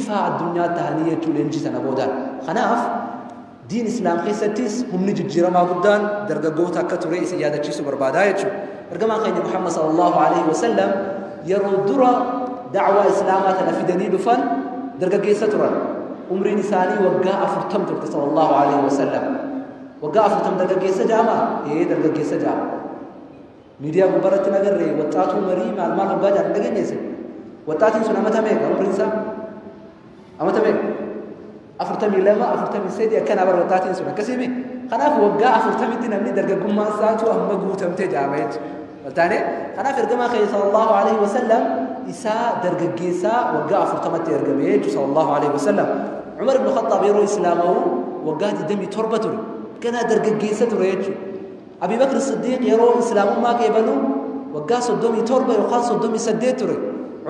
ifaa addunyaa tahanii jechuu leenjii sana boodaan. Kanaaf diin islaam keessattis humni jijjiiramaa guddaan dargaggoota akka ture isin yaadachiisuu barbaadaa jechuudha. Ergamaan keenya Muhammad sallallahu alaihi wasallam yeroo dura da'waa islaamaa tana fidanii dhufan dargaggeessa turan. Umriin isaanii waggaa 40 turte sallallahu alaihi wasallam. Waggaa 40 dargaggeessa jedhama? Ee, dargaggeessa jedhama. Miidiyaa gubbaarratti nagarree waxxaatuu marii maal maal hoggaa jedhan dhageenyeesse. Waxxaatiin sun amata meeqa umriin isaa? Amata meeqa? 42, 43 akkanaa bara waxxaatiin sun akkasii. Kanaaf waggaa 40tti namni dargaggummaan isaatu amma guutamtee jedhama jechuudha. Waltaane kanaaf ergamaa keenya sallallahu alaihi wasallam isaa dargaggeessaa waggaa 40tti ergame jechuudha sallallahu alaihi wasallam. Umar ibn Khattaab yeroo islaama'u waggaa 27 ture. Ganaa dargaggeessa ture jechuudha. Abi Bakr Siddiq yeroo islaamummaa qeebalu waggaa 37 yookaan 38 ture.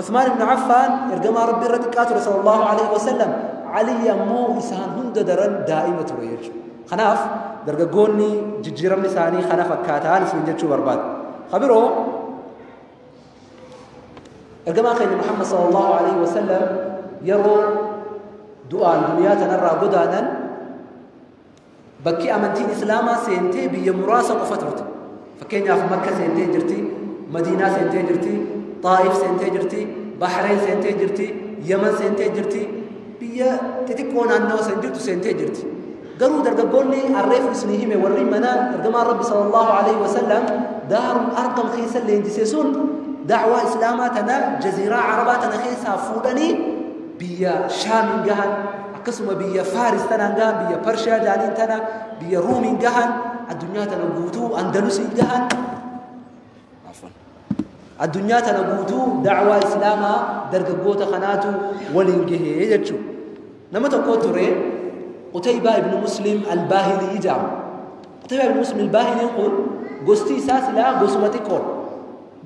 Uthmaan ibn Affaan ergamaa Rabbii irra xiqqaa ture sallallahu alaihi wasallam. Ali ammoo isaan hunda daran daa'ima ture jechuudha. Kanaaf dargaggoonni jijjiiramni isaanii kana fakkaataan isin jechuu barbaada. Kabiroo ergamaa keenya Muhammad sallallahu alaihi wasallam yeroo du'aan duniyaa tanarraa godaanan bakki amantiin islaamaa seentee biyya muraasa qofa turte. Fakkeenyaaf Makka seentee jirti, Madiinaa seentee jirti, Xaa'if seentee jirti, Bahreen seentee jirti, Yaman seentee jirti, biyya xixiqqoo naannoo san jirtu seentee jirti. Garuu dargaggoonni arreefu isinii hime warri mana ergamaan Rabbi sallallahu alaihi wasallam Daarul Arqam keessa leenjise sun da'waa islaamaa tana jaziiraa Arabaa tana keessaa fuudhanii biyya Shaamiin gahan, akkasuma biyya Faaris tanaan gahan, biyya Parshiyaa jaaniin tana, biyya Ruumiin gahan, addunyaa tana guutuu Andalusiin gahan. Addunyaa tana guutuu da'waa islaamaa dargaggoota kanaatu waliin gahee jechuudha. Nama tokko ture Qutaybaa ibn Muslim al-Baahilii jedhama. Qutaybaa ibn Muslim al-Baahiliin kun gosti isaa silaa gosuma xiqqoodha.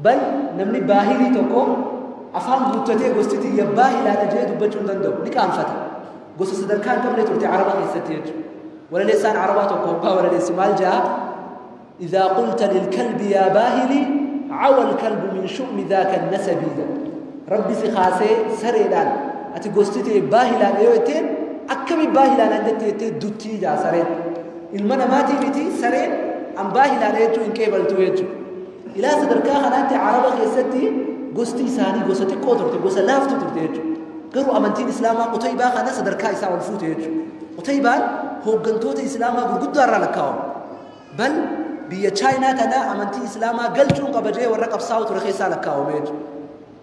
Bal namni Baahilii tokko afaan guuttatee gosti tiyya Baahilaadha jedhee dubbachuu hin danda'u. Ni qaanfata. Gosa sadarkaa hin qabne turte Araba keessatti jechuudha. Walaleessaan Arabaa tokko hoggaa walaleessu maal jedha? إذا قلت للكلب يا باهلي عوى الكلب من شؤم ذاك النسب. ربي سخاسي سريدان أتي قستي باهلان أيوتين أكمي باهلان عندك دوتي جا سرين المنا ما تيجي سرين أم باهلان أيتو إن كيبل تويتو إلى صدرك خلانتي عربة خيستي قستي ساني قستي قدرتي قست لافتو ترتيجو قروا أمانتين إسلاما قتيبة خنا صدرك إسلام الفوت يجو قتيبة هو قنتوت إسلاما قد دار لكاو بل بيا تشاينا تنا أمانتي إسلاما قلتون قبجة ورقب صوت رخيصة لكاو ميج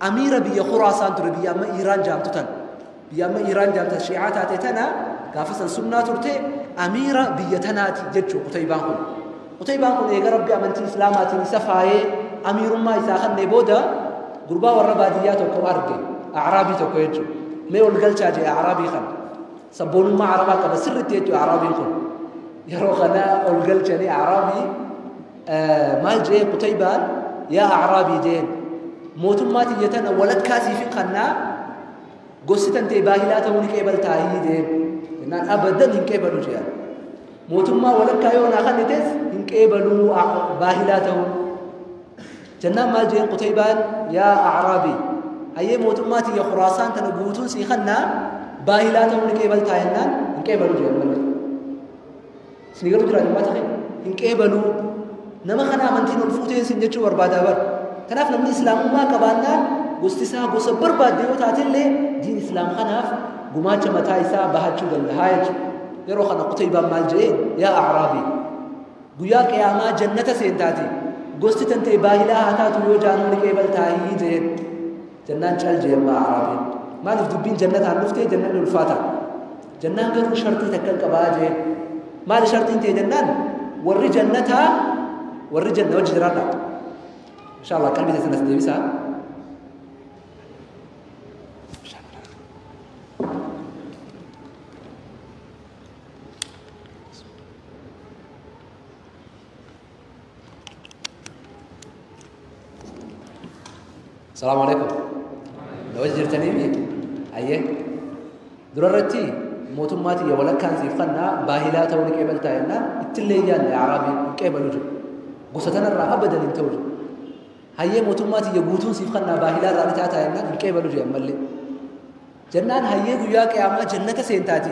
أميرة بيا خراسان ترى بيا ما إيران جامتن بيا ما إيران جامت الشيعات تنا كافسا سنة ترتي أميرة بيا تناتي جتشو قتيبان خل قتيبان خل إيه ربي أمانتي إسلاما تنسفاي أمير ما إساخن نبودا قربا والرباديات وكوارجي أعرابي تكويتشو ما يقول قلتش أعرابي خل سبون ما عربات بس سرتيتو أعرابي خل يرو خنا قلتش أعرابي مال جاي قتيبان يا أعرابي جين موتم ما تيجتنا ولد كاسي في قنا قصة أنت باهلات ونك قبل تاهيد إن أبدا إنك قبلوا جيان موتم ما ولد كايون أخذ تس إنك قبلوا باهلاته جنا مال جين قتيبان يا أعرابي أي موتم ما تيجي خراسان تنبوتون سيخنا باهلاته ونك قبل تاهينا إنك قبلوا جيان مال سنيجرو جرا ما تخيل إنك قبلوا نما خنا منتين الفوتين سنجتشو بربادا بر تناف نمني إسلام ما كبانا قصتي قصة برباد ديو تاتلي دين إسلام خناف قماتش متايسا بهاتشو دلهايج يرو خنا قتيبة مال جين يا أعرابي قياك يا ما جنة سينتاتي قصتي تنتي باهلا هاتاتو يوجانو لكيبل تاهي جين جنان شال جين ما أعرابي ما نفدبين جنة هنفتي جنة الفاتا جنان قرر شرطي تكل كباجين ما لشرطي انتي جنان وري جنتها والرجل نوجه رانا إن شاء الله كلمة سنة ديبسها السلام عليكم نوجه تنيمي أيه دررتي موتماتي يا ولا كان سيفنا باهلات ونك قبلتها لنا التليان يا عربي قبلوا جو قصتنا الرا أبداً انتوجو هاي موتماتي يقوتون سيفنا باهلات راني تاتا لنا قبلوا جو يملي Jennaan hayyee guyyaa qiyaamaa jannata seentaati.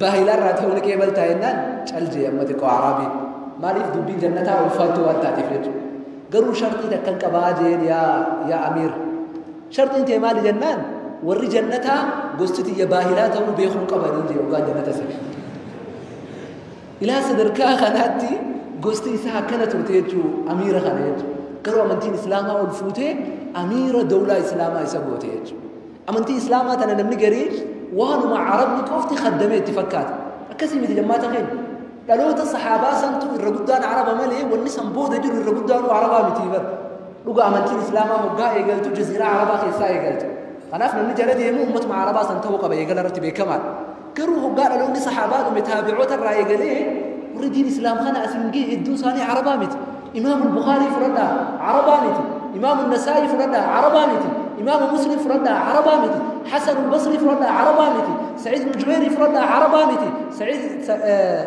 Baahilaarraa ta'uu ni qeebaltaa jennaan caljee amma xiqqoo Araabiin. Maaliif dubbiin jannataa ulfaattuu waan taateef jechuudha. Garuu sharxii takkan qabaa jeen yaa amiir. Sharxiin tee maali jennaan warri jannataa gosti tiyya baahilaa ta'uu beekuun qabanii jee hoggaan jannata seene. Ilaa sadarkaa kanaatti gosti isaa akkana turte jechuu amiira kana jechuudha. Garuu amantiin islaamaa ol fuutee amiira dawlaa islaamaa isa goote jechuudha. Amantii islaamaa tana namni garii waanuma arabni qofti khaddamee itti fakkaata. Akkasii miti jammaata keenya. Dhaloota saxaabaa santu irra guddaan araba malee wanni san booda jiru irra guddaanuu arabaa miti bar. Dhuga amantiin islaamaa hoggaa eegaltu jaziiraa arabaa keessaa eegaltu. Kanaaf namni jala deemu ummatuma arabaa san ta'uu qaba eegala irratti beekamaadha. Garuu hoggaa dhaloonni saxaabaa dhume taabi'oota irraa eegalee warri diin islaam kana asiin ga'e hedduun isaanii arabaa miti. Imaamu Bukhaarii fudhadhaa arabaa miti. Imaamu Nasaa'ii fudhadhaa arabaa miti. Imaamu Muslim fudhadhaa arabaa miti. Xasan Basri fudhadhaa arabaa miti. Saciid ibn Jubayr fudhadhaa arabaa miti. Saciid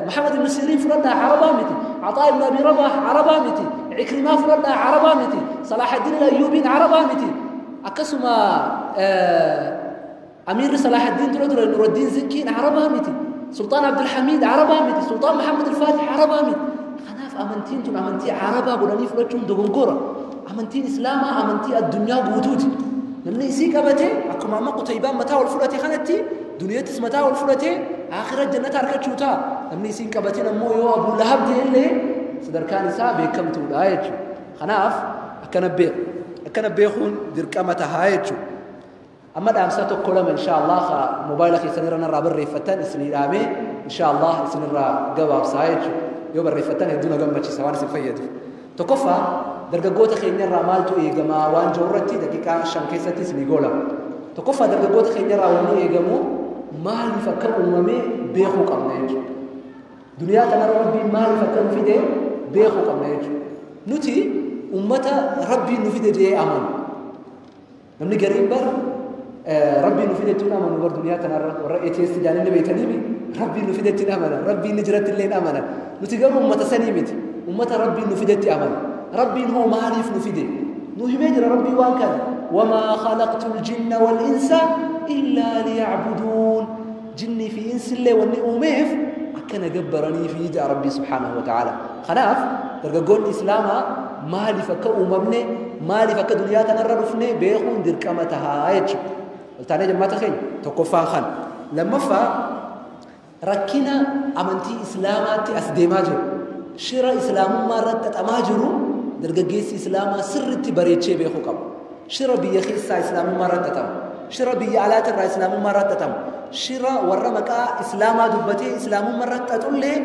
Maxamed ibn Siriin fudhadhaa arabaa miti. Cataa ibn Abi Rabah arabaa miti. Cikrimaa fudhadhaa arabaa miti. Salaaxaddiin Ayyuubiin arabaa miti. Akkasuma Amiirri Salaaxaddiin dura ture Nuraddiin Zinkiin arabaa miti. Sultaan Abdulhamiid arabaa miti. Sultaan Maxamed Alfaatix arabaa miti. Kanaaf amantiin tun amantii arabaa godhanii fudhachuun dogongora. Amantiin islaamaa amantii addunyaa guutuuti. Namni isii qabate akkuma amma Qutaybaan mataa ol fudhate kanatti duniyattis mataa ol fudhate aakhira jannata argachuu ta'a. Namni isiin qabatin ammoo yoo Abuu Lahab ta'e illee sadarkaan isaa beekamtuudha jechuudha. Kanaaf akkana beekuun dirqama tahaa jechuudha. Amma dhaamsa tokko lama insha Allah moobaayila keessan irra narraa barreeffatan isinii dhaamee insha Allah isinirraa gabaabsaa jechuudha. Yoo barreeffatan hedduu na gammachiisa waan isin fayyadu. Tokkoffaa dargaggoota keenyarraa maaltu eegamaa waan jiru irratti daqiiqaa 5 keessatti isinii goola. Tokkoffaa dargaggoota keenyarraa wanni eegamu maaliif akka uumame beekuu qabna jechuudha. Duniyaa kanarra Rabbiin maaliif akka nu fide beekuu qabna jechuudha. Nuti ummata Rabbiin nu fide jedhee amanu. Namni gariin bar Rabbiin nu fide jechuun amanu bar duniyaa kanarra warra atheist jaalalli beekanii Rabbiin nu fide jechuun amana. Rabbiin ni jiratti illee amana. Nuti garuu ummata sanii miti. Ummata Rabbiin nu fidetti amana. Rabbiin hoo maaliif nu fide? Nu himee jira Rabbiin waan kana. Wamaa khalaqtul jinna wal insa illaa liya'buduun. Jinnii fi insillee wanni uumeef akkana gabbaranii fi ja'a Rabbii subhaanahu wa ta'ala. Kanaaf dargaggoonni islaamaa maaliif akka uumamne maaliif akka duniyaa kanarra dhufne beekuun dirqama tahaa jechuudha. Waltaanee jammaata keenya tokkoffaan kana. Lammaffaa rakkina amantii islaamaatti as deemaa jiru. Shira islaamummaa irratti xaxamaa jiru dargaggeessi islaamaa sirriitti bareechee beekuu qaba. Shira biyya keessaa islaamummaa irratti xaxamu. Shira biyya alaatirraa islaamummaa irratti xaxamu. Shira warra maqaa islaamaa dubbatee islaamummaa irratti xaxullee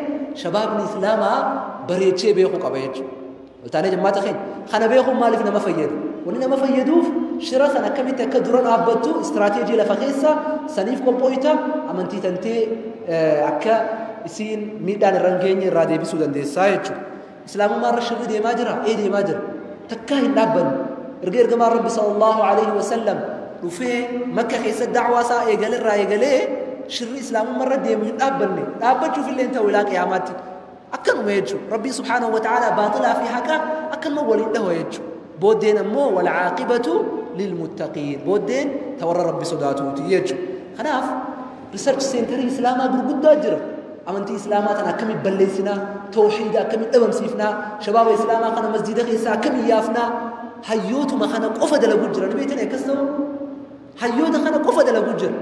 shabaabni islaamaa bareechee beekuu qaba jechuudha. Waltaanee jammaata keenya kana beekuun maaliif nama fayyada? Wanni nama fayyaduuf shira san akkamitti akka dura dhaabbattu istiraateejii lafa keessa saniif qophooyta amantii tantee akka isiin miidhaan irra hin geenye irraa deebisuu dandeessaa jechuudha. Islaamummaa irra shirri deemaa jira, ee deemaa jira. Takkaa hin dhaabbanne. Erga ergamaan Rabbi sallallahu alaihi wasallam dhufee Makka keessa da'waa isaa eegalerraa eegalee shirri islaamummaa irra deemu hin dhaabbanne. Dhaabbachuuf illee hin ta'u ilaa qiyaamaatti. Akkanuma jechuudha. Rabbiin subhaanahu wa ta'ala baaxilaa fi haqa akkanuma waliin dhawa jechuudha. Booddeen ammoo wal caaqibatu lilmuttaqiin. Booddeen ta warra Rabbi sodaatuuti jechuudha. Kanaaf research centerii islaamaa gurguddaa jira. Amantii islaamaa tana akkamitti balleessinaa? Tawxiida akkamitti dhabamsiifnaa? Shabaaba islaamaa kana masjiida keessaa akkamitti yaafnaa? Hayyootuma kana qofa dalaguu jira. Ni beektanii akkas ta'u? Hayyoota kana qofa dalaguu jira.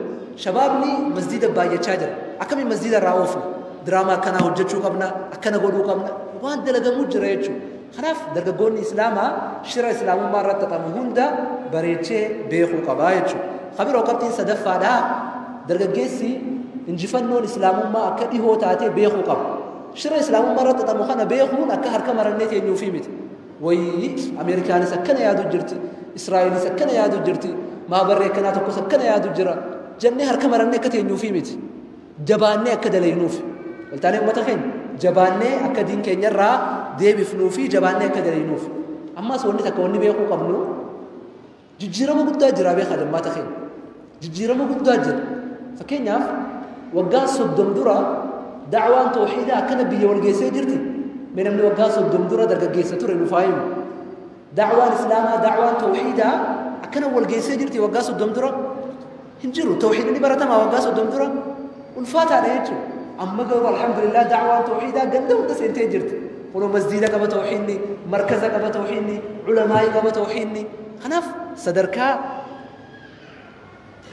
Shabaabni masjiida baay'achaa jira. Akkamitti masjiida irraa oofna? Diraamaa akkanaa hojjechuu qabna, akkana godhuu qabna. Waan dalagamuu jira jechuudha. Kanaaf dargaggoonni islaamaa shira islaamummaa irratti xaxamu hunda bareechee beekuu qabaa jechuudha. Kabiroo qabxiin sadaffaadhaa dargaggeessi injifannoon islaamummaa akka dhihoo taatee beekuu qaba. Shira islaamummaa irratti xaxamu kana beekuun akka harka marannee teenyuufii miti. Wayii Ameerikaanis akkana yaadu jirti, Israa'elis akkana yaadu jirti, maabarri akkanaa tokkos akkana yaadu jira. Jennee harka marannee akka teenyuufii miti. Jabaannee akka dalaynuuf. Waltaanee uummata keenya jabaannee akka diin keenyarraa deebifnuu fi jabaannee akka dalaynuuf. Ammas wanni takka wanni beekuu qabnu jijjiirama guddaa jira beekaa jammaata keenya. Jijjiirama guddaa jira. Fakkeenyaaf waggaa 30 dura da'waan tawxiidaa akkana biyya wal geessee jirti. Mee namni waggaa 30 dura dargaggeessa ture nuuf haa himu. Da'waan islaamaa da'waan tawxiidaa akkana wal geessee jirti waggaa 30 dura. Hin jiru. Tawxiidni baratamaa waggaa 30 dura ulfaataadha jechuudha. Amma garuu alhamdulillah da'waan tawxiidaa ganda hunda seentee jirti. Kunoo masjiida qaba tawxiidni, markaza qaba tawxiidni, culamaa'ii qaba tawxiidni. Kanaaf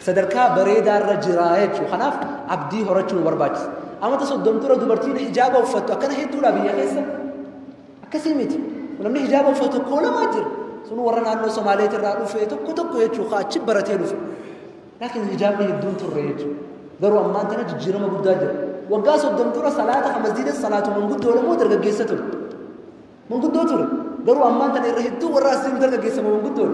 sadarkaa bareedaarra jira jechuudha. Kanaaf abdii horachuu nu barbaachisa. Amata 30 dura dubartiin hijaaba uffattu akkana hedduudha biyya keessa. Akkasii miti. Namni hijaaba uffatu tokko lamaa jira. Sun warra naannoo Somaaleetirraa dhufe tokko tokko jechuudha. Achi baratee dhufe. Laakiin hijaabni hedduun turre jechuudha. Garuu ammaan tana jijjiirama guddaa jira. Waggaa 30 dura salaata kan masjiida salaatu manguddoo lamoo dargaggeessa ture. Manguddoo ture. Garuu ammaan tana irra hedduu warra as jiru dargaggeessa manguddoo.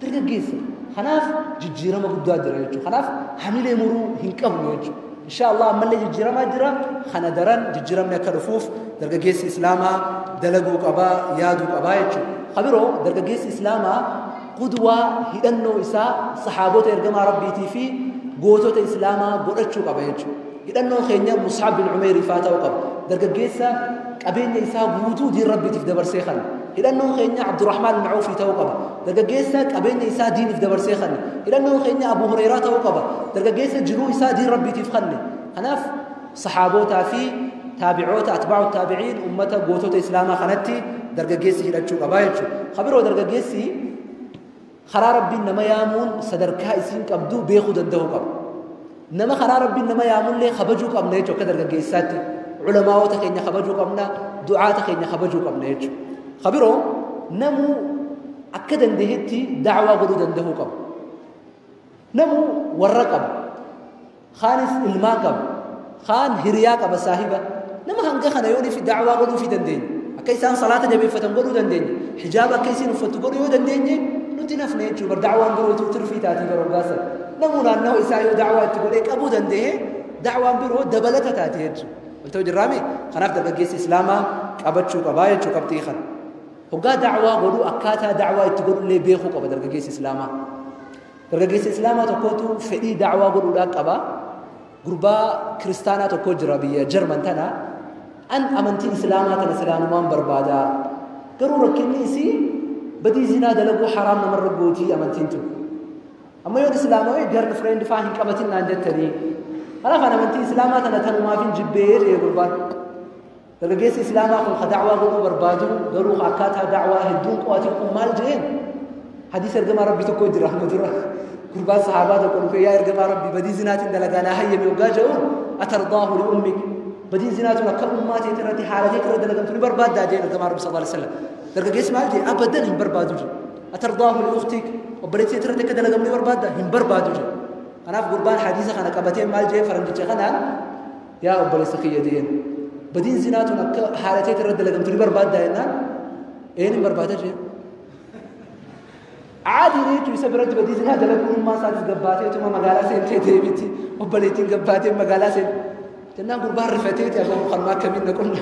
Dargaggeessa. Kanaaf jijjiirama guddaa jira jechuudha. Kanaaf hamilee muruu hin qabnu jechuudha. Insha Allah ammallee jijjiiramaa jira. Kana daran jijjiiramni akka dhufuuf dargaggeessi Islaamaa dalaguu qabaa, yaaduu qabaa jechuudha. Kabiroo dargaggeessi Islaamaa qudwaa hidhannoo isaa saxaabota ergamaa Rabbiitii fi gootota Islaamaa godhachuu qaba jechuudha. Hidhannoon keenya Mus'ab bin Umayr faa ta'uu qaba. Dargaggeessa qabeenya isaa guutuu diin Rabbiitiif dabarsee kana. Hidhannoon keenya Abdurrahmaan bin Awf ta'uu qaba. Dargaggeessa qabeenya isaa diiniif dabarsee kana. Hidhannoon keenya Abu Hurayraa ta'uu qaba. Dargaggeessa jiruu isaa diin Rabbiitiif kanne. Kanaaf saxaabotaa fi taabi'oota atbaa'u taabiciin ummata gootota Islaamaa kanatti dargaggeessi hidhachuu qaba jechuudha. Kabiroo dargaggeessi karaa Rabbiin nama yaamuun sadarkaa isiin qabdu beekuu danda'uu qaba. Nama karaa Rabbiin nama yaamullee kabajuu qabna jechuudha akka dargaggeessaatti. Culamaa'ota keenya kabajuu qabna, du'aata keenya kabajuu qabna jechuudha. Kabiroo namuu akka dandeetti da'waa godhuu danda'uu qaba. Namuu warra qaba. Kaanis ilmaan qaba. Kaan hiriyaa qaba saahiba. Nama hanga kana yoo fi da'waa godhuu fi dandeenya. Akka isaan salaata jabeeffatan godhuu dandeenya. Hijaaba akka isiin uffattu godhuu yoo dandeenye nuti nafne jechuudha. Bar da'waan biroo tirfii taatii baroo gaasa. Namuu naannoo isaa yoo da'waa itti godhee qabuu danda'e da'waan biroo dabalata taati jechuudha. Wanta jirraami kanaaf dargaggeessi Islaamaa qabachuu qabaa jechuudha qabxii kana. Hoggaa da'waa godhuu akkaataa da'waa itti godhullee beekuu qaba dargaggeessi Islaamaa. Dargaggeessi Islaamaa tokkotu fedhii da'waa godhuudhaan qaba. Gurbaa kiristaanaa tokko jira biyya Jarman tana. An amantii Islaamaa tana islaamumaan barbaada. Garuu rakkinni isii badii zinaa dalaguu haraam namarra gootii amantiin tun. Amma yoon Islaamaa girlfriend faa hin qabatin naan jettanii. Kanaaf an amantii Islaamaa tana tanumaaf hin jibbee jedhee gurbaan. Dargaggeessi Islaamaa kun ka da'waa godhuu barbaadu garuu akkaataa da'waa hedduun qo'atiin kun maal jedheen hadiisa ergamaa Rabbii tokko jira amma dura. Gurbaan sahaabaa tokko dhufee yaa ergamaa Rabbii badii zinaatiin dalagaa naa hayyame hoggaa jedhuun atardaahu li ummik badii zinaatuun akka ummaa teetii irratti haala teetii irra dalagamtu ni barbaaddaa jedheen ergamaa Rabbii sallallahu alaihi wasallam. Dargaggeessi maal jedhe abadan hin barbaadu jedhe. Atardaahu li ukhtik obboleettii teetii irratti akka dalagamu ni barbaaddaa hin barbaadu jedhe. Kanaaf gurbaan hadiisa kana qabatee maal jedhee faranjicha kanaan yaa obboleessa kiyya jedheen. Badiin zinaatuun akka haala teetii irra dalagamtu ni barbaaddaa jennaan een hin barbaada jedhe. Caadii jechuun isa biratti badii zinaa dalaguun ummaa isaatis gabbaateetuma magaalaa seentee deebiti obboleettiin gabbaatee magaalaa seente. Jennaan gurbaan rifateeti aboo kanuma akkamiin na qunna.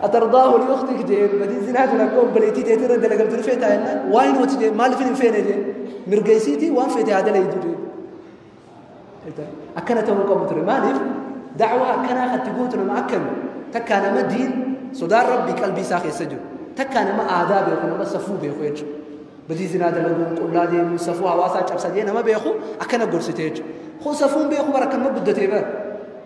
Atardaahu li ukhtik jedheen badii zinaatuun akka obboleettii teetii irra dalagamtu ni feetaa jennaan waa'ee nuti jedheen maaliif hin feene jedheen mirga isiitii waan feete haa dalaydu jedheen. Akkana ta'uu qabu ture maaliif da'waa akkanaa katti gootu nama akkami takkaa nama diin sodaan Rabbii qalbii isaa keessa jiru takkaa nama aadaa beeku nama safuu beeku jechuudha. Badii zinaa dalaguun qullaa deemuu safuu hawaasaa cabsa jee nama beeku akkana gorsite jechuudha. Kun safuun beeku bara akkanuma guddatee bara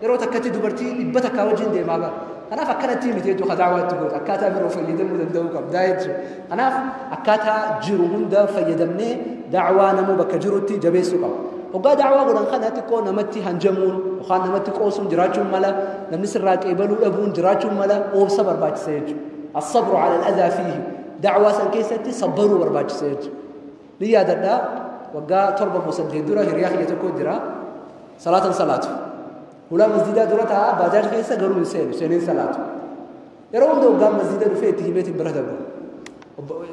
yeroo takkatti dubartii 100 wajjin deemaa bara. Kanaaf akkanatti miti jechuudha da'waa itti gootu akkaataa biroo fayyadamuu danda'uu qabdaa jechuudha. Kanaaf akkaataa jiru hunda fayyadamnee da'waa namuu bakka jirutti jabeessuu qaba. Hoggaa da'waa godhan kana xiqqoo namatti hanjamuun yookaan namatti qoosuun jiraachuun mala namni sirraa qeebaluu dhabuun jiraachuun mala oobsa barbaachisa jechuudha. As-sabru ala al-adhaa fiihi da'waa san keessatti sabbaruu barbaachisa jechuudha. Ni yaadadhaa waggaa 7 moo 8 dura hiriyaa kiyya tokko jira salaatan salaatu. Hulaa masjiidaa dura taa'a baajaaj keessa garuu hin seenu seeneen salaatu. Yeroo hunda waggaa masjiida dhufee itti himeetiin bira dabra.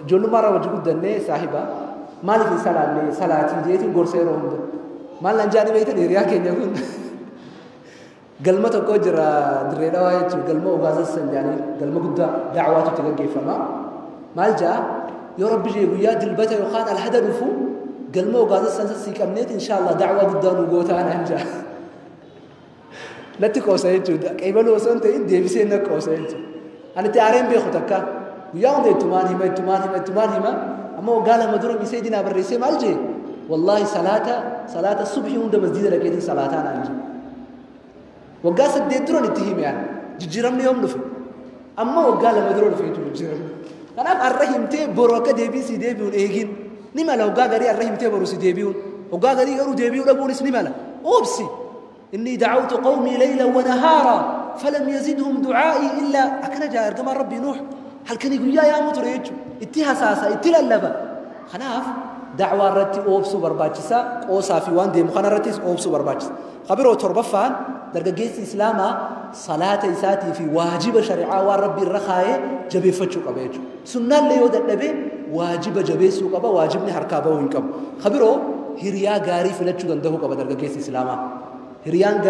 Ijoollummaa irraa wajji guddannee saahiba maaliif hin salaanne salaatii jeetiin gorsa yeroo hunda. Maal naan jaanii beektan hiriyaa keenya kun galma tokko jira dirree dhawaa jechuudha galma ogaazas san jaanii galma guddaa da'waatu itti gaggeeffama. Maal jaa yoo Rabbi jee guyyaa dilbata yookaan alhada dhufu galma ogaazas san sii qabneet inshaallah da'waa guddaa nu gootaa naan jaa. Natti qoosa jechuudha. Qeebaluu osoo hin ta'in deebisee na qoosa jechuudha. Ani itti aareen beeku takka guyyaa hunda ittumaan hima ittumaan hima ittumaan hima amma waggaa 2 dura miseejii naa barreessee maal jee Wallaahi salaata subhii hunda masjiida dhaqeetiin salaataa naan jedhe. Waggaa 8 duran itti hime ani. Jijjiiramni yoom dhufe? Amma waggaa 2 dura dhufe jechuudha jijjiiramni. Kanaaf har'a himtee boru akka deebii si deebi'uun eegin. Ni mala waggaa garii har'a himtee boru si deebi'uun. Waggaa garii garuu deebi'uu dhabuunis ni mala. Obsi. Inni da'awtu qawmii laylan wa nahaara falam yazidhum du'aa'ii illaa akkana jaa ergamaan Rabbii Nuux halkanii guyyaa yaamuu ture jechuudha. Itti hasaasa, itti lallaba. Kanaaf da'waa irratti oobsuu barbaachisa. Qoosaa fi waan deemu kana irrattis oobsuu barbaachisa. Kabiroo torbaffaan dargaggeessi Islaamaa salaata isaatii fi waajiba shari'aa waan Rabbi irra kaayee jabeeffachuu qaba jechuudha. Sunnaallee yoo dadhabe waajiba jabeessuu qaba, waajibni harkaa bahuu hin qabu. Kabiroo hiriyaa gaarii filachuu danda'uu qaba dargaggeessi Islaamaa. Hiriyaan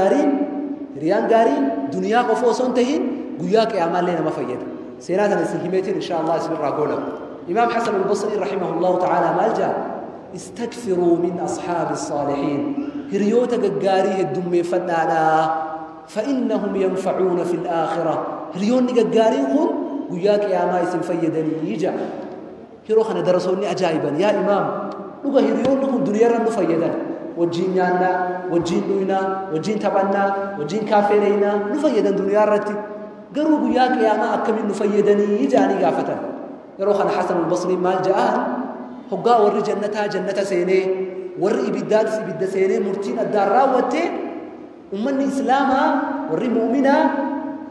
gaariin duniyaa qofa osoo hin tahin guyyaa qiyaamaallee nama fayyada. Seenaa tana isin himeetiin insha Allah isinirraa goola. Imaam Hasan al-Basri rahimahullahu ta'ala maal jaa? Istakthiruu min ashaabi saalihiin. Hiriyoota gaggaarii heddummeeffadhaadhaa. فإنهم ينفعون في الآخرة. هريون غارين كون غيا قياما اسم فيدني يجا هيرو خنا درسوني عجائبا يا إمام لوغا هريون كون دنيا رن فيدن وجين يانا وجين دوينا وجين تبنا وجين كافرينا نفيدن دنيا رتي غرو غيا قياما اكمن نفيدني يجاني غافتن هيرو خنا حسن البصري مال جاء هغا ور جنتا جنتا سيني ور ابداد ابد سيني مرتين الدار راوته ummanni islaamaa warri mu'minaa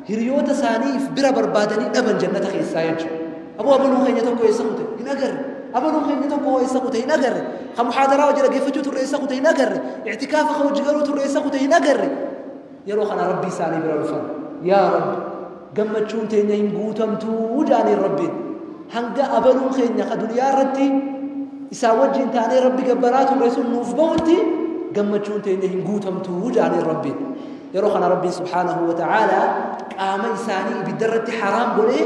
hiriyoota isaanii if bira barbaadanii dhaban jannata keessaa jechuudha. Aboo abaluu keenya tokko eessa kute hin agarre. Abaluu keenya tokko eessa kute hin agarre. Ka muhaadaraa hojii dhaggeeffachuu turre eessa kute hin agarre. Ictikaafa ka hojii galuu turre eessa kute hin agarre. Yeroo kana Rabbii isaanii bira dhufan. Yaa Rabbi gammachuun teenya hin guutamtuu jaaniin Rabbiin. Hanga abaluun keenya ka duniyaa irratti isaa wajjin taanee Rabbi gabbaraa turre sun nuuf bahutti gammachuun teenya hin guutamtuu jaaniin Rabbiin. Yeroo kana Rabbiin subhaanahu wa ta'aalaa qaama isaanii ibidda irratti haraam godhee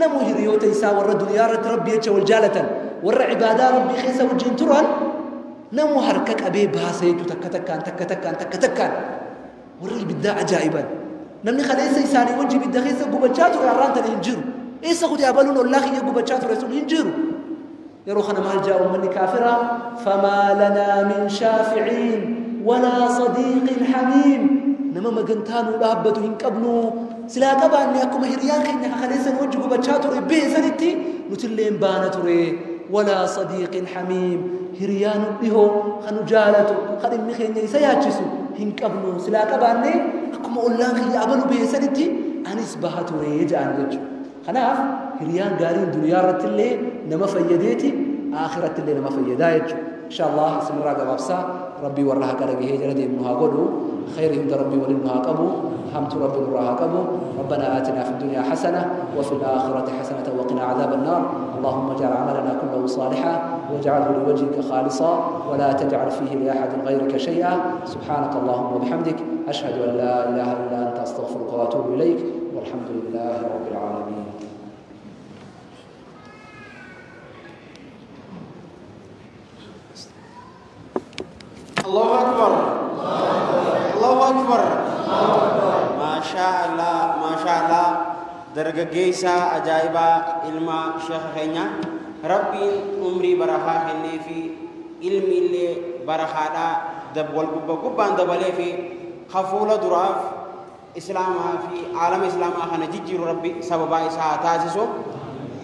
namuu hiriyoota isaa warra duniyaa irratti Rabbi jecha wal jaalatan warra cibaadaa Rabbii keessa wajjin turan namuu harka qabee baasa jechuudha takka takkaan takka takkaan takka takkaan warri ibiddaa ajaa'iban. Namni kaleessa isaanii wajji ibidda keessa gubachaa ture har'aan tana hin jiru. Eessa kutee abaluun ollaa kiyya gubachaa ture sun hin jiru. Yeroo kana maal jaa ummanni kaafiraa famaa lanaa min shaaficiin walaa sadiiqin hamiim. Nama magantaa nuu dhaabbatu hin qabnu. Silaa qabaanne akkuma hiriyaan keenya kaleessan wajji gubachaa ture beesanitti nutilleen baana ture. Walaa sadiiqin hamiim. Hiriyaa nu dhihoo kan nu jaalatu kan dhimmi keenya isa yaachisu hin qabnu. Silaa qabaanne akkuma ollaan kiyya abalu beesanitti anis baha ture ja'an jechuudha. Kanaaf hiriyaan gaariin duniyaa irratti illee nama fayyadeeti akhiratti illee nama fayyadaa jechuudha. Insha Allah isinirraa gabaabsaa Rabbii warra haqa dhagahee jala deemnu haa godhu. خير هند ربي ولنها قبو حمد ربي نراها قبو. ربنا آتنا في الدنيا حسنة وفي الآخرة حسنة وقنا عذاب النار. اللهم اجعل عملنا كله صالحا واجعله لوجهك خالصا ولا تجعل فيه لأحد غيرك شيئا. سبحانك اللهم وبحمدك أشهد أن لا إله إلا أنت أستغفرك وأتوب إليك والحمد لله رب العالمين. الله أكبر الله أكبر. ما شاء الله ما شاء الله. درجة أجايبا علم شيخ خينا ربي عمري بركة خني في علمي اللي بركة دب والقبة قبة دبلي في خفولة دراف إسلام في عالم إسلام خنا جيجي ربي سببا إسحاق تاسسو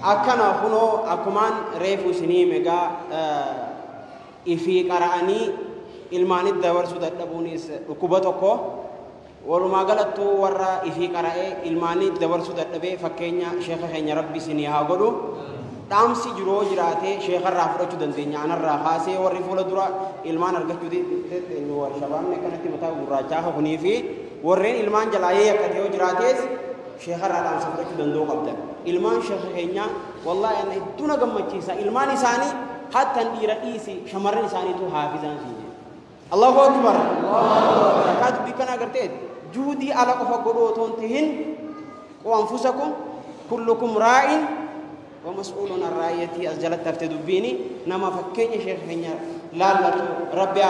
أكنا خنو أكمان ريفو سني مجا إفي قرآني ilmaanit dabarsuu dadhabuunis dhukkuba tokko walumaa galattuu warra ifii qara'ee ilmaanit dabarsuu dadhabee fakkeenya sheeka keenya rabbi isinii haa godhu. Dhaamsi jiroo jiraatee sheekarraa fudhachuu dandeenya. Anarraa kaasee warri fuula dura ilmaan argachuu warri shabaabni akkanatti mataa gurraachaa kunii fi warreen ilmaan jalaayee yakkatee yoo jiraatees sheekarraa dhaamsa fudhachuu danda'uu qabda. Ilmaan sheeka keenyaa wallaahi ana hedduu na gammachiisa. Ilmaan isaanii hattan dhiira dhiisi shamarran isaaniitu haafizaan siin. الله أكبر. ركعت بكنا قرتين جودي على قفا قدوتون تهن وأنفسكم كلكم راع ومسؤول عن رعيته. أسجلت تفتدبيني نما فكين شيخ هنيا لا لا ربي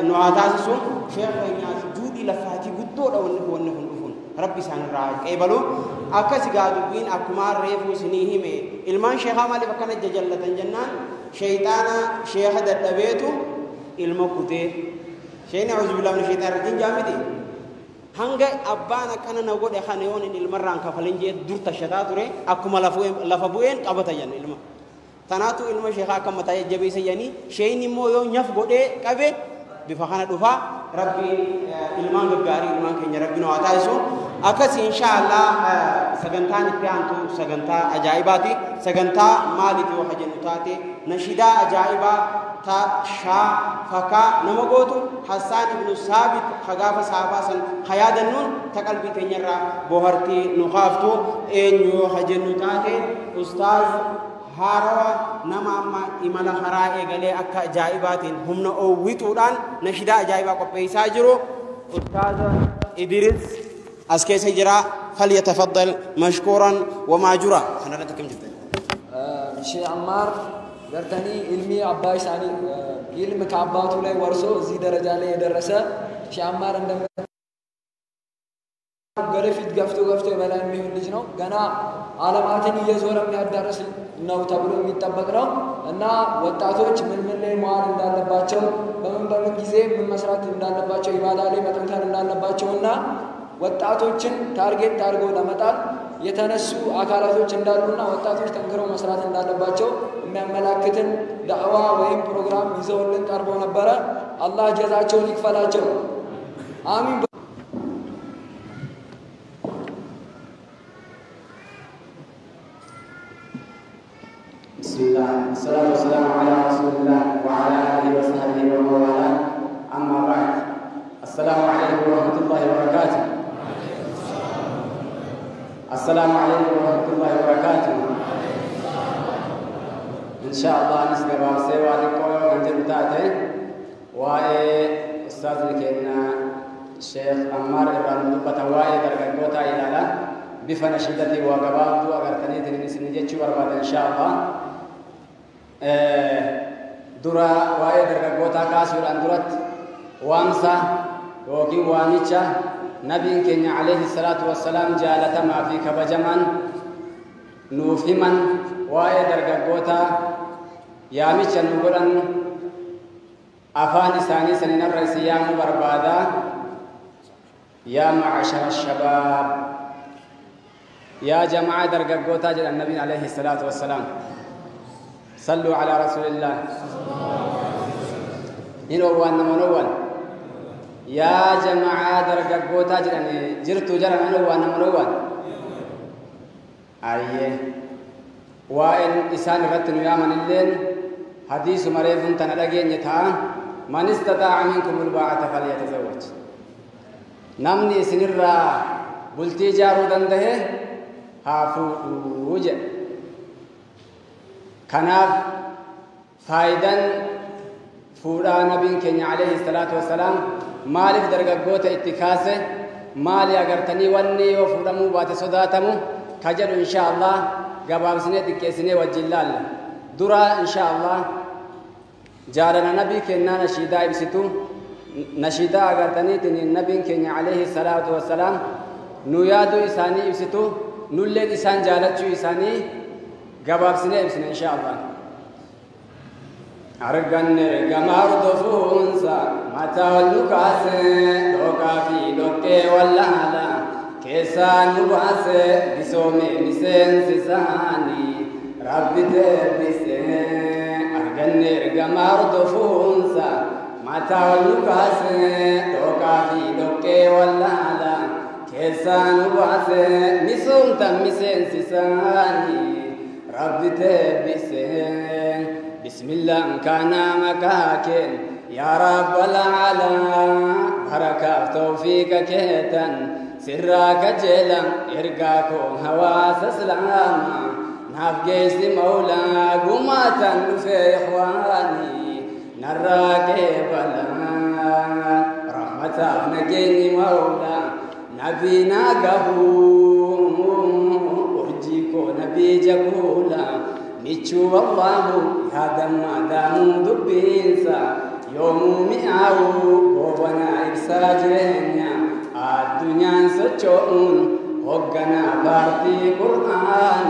نعاتاسو شيخ هنيا جودي لفاتي قدور أو نهو نهو نفون ربي سان راع قبلو أكسي قادوبين أكمار ريفو سنيهم إلمان شيخ مالي فكنا ججلة جنان شيطانا شيخ دبيتو Ilma kutee sheeni auzubillahi mina shaytaan rajiim jaamiti hanga abbaan akkana na godhe kana yoon inni ilmarraan kafalin jee dur tashataa ture akkuma lafa bu'een qabata jan ilma tanaatu ilma sheekaa akka mataa jajjabeessa janii sheeyni immoo yoo nyaf godhee qabe bifa kana dhufaa rabbi ilmaan gaggaarii ilmaan keenya rabbi nu haa taasisu akkas insha Allah sagantaan itti aantu sagantaa ajaa'ibaati sagantaa maaliiti yoo jennu taate nashidaa ajaa'ibaa ta shaa fakaa nama gootu Hassaan ibnu Saabit hagaafa saafaa san hayaadannuun ta qalbii teenyarraa bohartii nu kaaftu eenyu yoo jennu taate ustaaz haarawa nama amma imala karaa eegalee akka ajaa'ibaatiin humna oowwituudhaan nashidaa ajaa'ibaa qopheessaa jiru ustaaza Idris as keessa jira falyatafaddal mashkuuran wamaajura kanarratti akkam jirtan ሼህ አማር ገርተኒ ኢልሚ አባ ኢሳኒ ኢልም ከአባቱ ላይ ወርሶ እዚህ ደረጃ ላይ የደረሰ ሼህ አማር እንደም ወደፊት ገፍቶ ገፍቶ የበላይ የሚሆን ልጅ ነው። ገና ዓለማትን እየዞረ የሚያዳርስ ነው ተብሎ የሚጠበቅ ነው እና ወጣቶች ምን ምን ላይ መዋል እንዳለባቸው በምን በምን ጊዜ ምን መስራት እንዳለባቸው ኢባዳ ላይ መጠንከር እንዳለባቸው እና ወጣቶችን target አድርጎ ለመጣል የተነሱ አካላቶች እንዳሉና ወጣቶች ጠንክረው መስራት እንዳለባቸው የሚያመላክትን ዳዕዋ ወይም ፕሮግራም ይዘውልን ቀርበው ነበረ። አላህ ጀዛቸውን ይክፈላቸው። አሚን። بسم الله والصلاة والسلام على رسول الله وعلى آله وصحبه ومن والاه أما بعد السلام عليكم ورحمة الله وبركاته. السلام عليكم ورحمة الله وبركاته. إن شاء الله نسقى بابسي وعليكم وانجل تاتي وآي أستاذ كنا الشيخ عمار إبراهيم دبة واي درجة إلى لا بفنشدتي وقبابتو أغرتني تنسي نجتشي وربات إن شاء الله. dura waa'ee dargaggootaa kaasuudhaan duratti waamsa yookiin waamicha nabiin keenya alayhi salaatu wassalaam jaalatamaa fi kabajamaan nuuf himan waa'ee dargaggootaa yaamicha nu godhan afaan isaanii saninarra isin yaamuu barbaada. Yaa ma'ashara shabaab, yaa jamaa dargaggootaa jedhan nabiin alayhi salaatu wassalaam. صلوا على رسول الله. إن أوان نمن أوان يا جماعة درجة جراني جرتو جرا من أوان نمن أوان أيه وإن إنسان رتن يا من الليل حديث مريض تنلقين يتا من استطاع منكم الباعة فليتزوج. نمني سنرا بلتي جارو دنده هافو وجه. Kanaaf faayidaan fuudhaa nabiin keenya alayhi salaatu wassalaam maaliif dargaggoota itti kaase maali agartanii wanni yoo fuudhamuu baate sodaatamu ka jedhu insha Allah gabaabsinee xiqqeessinee wajjin laalla. Dura insha Allah jaalala nabii kennaa nashiidaa ibsitu nashiidaa agartaniitiin nabiin keenya alayhi salaatu wassalaam nu yaaduu isaanii ibsitu nulleen isaan jaalachuu isaanii gabaabsinee ibsina insha Allah. Arganne ergama hordofuunsa mataa ol nu kaase dhokaa fi dhoqqee wallaala keessaa nu baase bisoomee miseensi isaanii rabbi deebise. Arganne ergama hordofuunsa mataa ol nu kaase dhokaa fi dhoqqee wallaala keessaa nu baase misoomta miseensi isaanii ربي تبسين. بسم الله كان مكاكين يا رب العالم بركة توفيق كيتن سراك جلا إرقاكو هواس سلام نافقيس مولا قماتا في إخواني نراك بلا رحمة نجيني مولا نبينا قبول نبي جبولا نيتشو الله هذا ما دام دبينسا يوم مئاو وبنا إبساجرين الدنيا سچون هقنا بارتي قرآن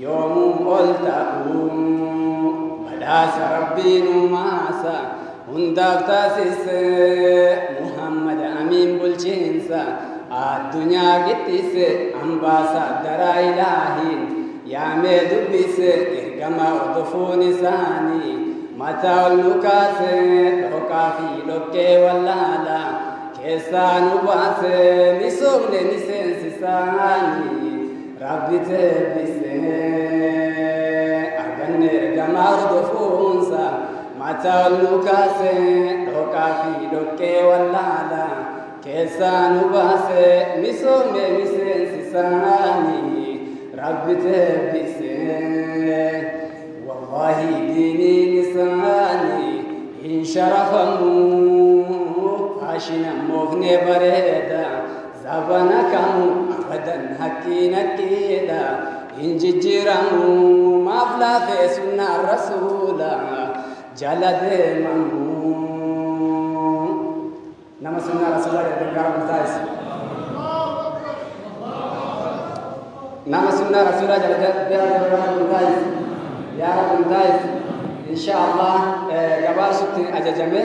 يوم قلتهم بلاس ربي نماسا Hundaaf taasise Muhammad Amiin bulchiinsa addunyaa qixxise ambaasaaddaraa ilaahiin yaamee dubbise ergama hordofuun isaanii mataa ol nu kaase dhoqaa fi dhoqqee wallaala keessaa nu baase misoomne miseensisaanii rabbi teebbise arganne ergama hordofuunsa mataa ol nu kaase dhoqaa fi dhoqqee wallaala keessaa nu baase misoomne miseensisaanii rabbi teebbise wallaahi diiniin isaanii hin sharafamu faashina moofne bareeda zabana kamu abadan hakkiin hakkiidha hin jijjiiramu maaf laafee sunnaa rasuula jala deemamu nama sunnaa rasuulaa jedhan gara murtaa'es nama sunnaa rasuulaa jala deeman murtaa'es yaa rabbi murtaa'es insha Allah gabaabsutti ajajame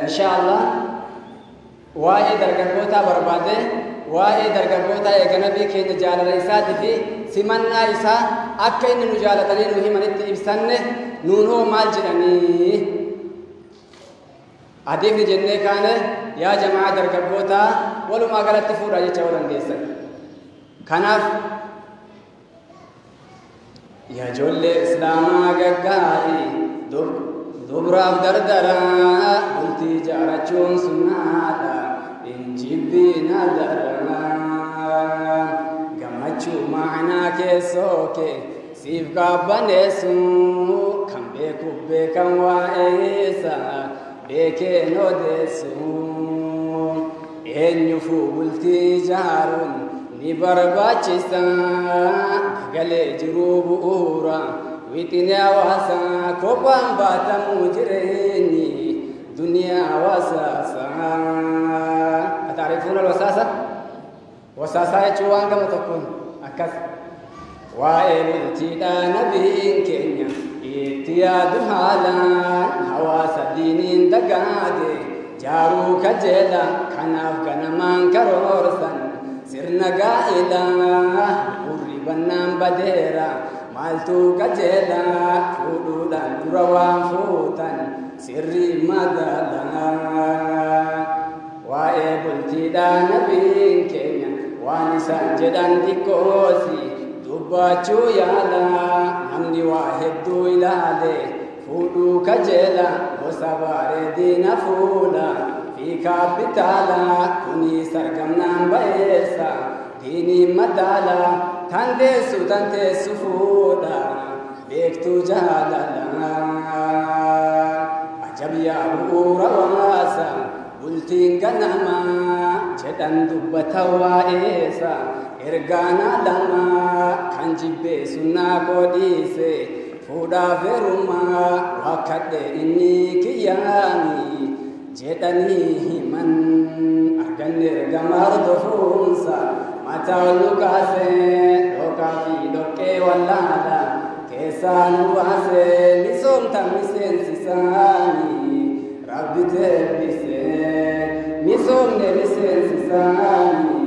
insha Allah waa'ee dargaggootaa barbaade waa'ee dargaggootaa eega nabii keenya jaalala isaatii fi simannaa isaa akka inni nu jaalatanii nu himanitti ibsanne nuun hoo maal jedhanii hadiifni jennee kaane yaa jamaa dargaggootaa walumaa galatti fuudha jecha yoo dandeessan kanaaf yaa ijoollee islaamaa gaggaarii dubraaf dardaraa bultii jaarachuun sunnaadha hin jibbiina daraa gammachuu ma'anaa keessoo kee siif qaabbaneessu kan beeku beekan waa'eessa beekeen odeessu eenyufuu bultii ijaaruun ni barbaachisa galee jiruu bu'uura wixinee hawaasaa kophaan baatamuu jireenyi duniyaa wasaasa. Ataarifuun alwasaasa? Wasaasaa jechuun waan gama tokkoon akkas. Waa'ee bultiidhaa nabiin keenya itti yaadu haalaan hawaasa diiniin dagaage jaaruu kajeela kanaaf ganamaan karoorsan sirna gaa'ilaa bu'uurri bannaan badeera maaltu kajeela fuudhuudhaan dura waan fuutan sirri madaalaa waa'ee bultiidhaa nabiin keenya waan isaan jedhan xiqqoosi dubbachuu yaala namni waa hedduu ilaale fuudhuu kajeela gosa bareedina fuula fi kaapitaala kunis argamnaan ba'eessa diiniin madaala tan teessu fuudha beektuu jaalala ajab yaa bu'uura waasa bultiin ganamaa jedhan dubbata waa'eessa ergaana lama kan jibbee sunnaa koo dhiise fuudhaaf heerumaa wakkadhe inni kiyyaani jedhanii himan arganne ergama hordofuunsa mataa ol nu kaase dhoqaa fi dhoqqee wallaala keessaa nu baase misoomta miseensisaanii rabbi teebbise misoomne miseensisaanii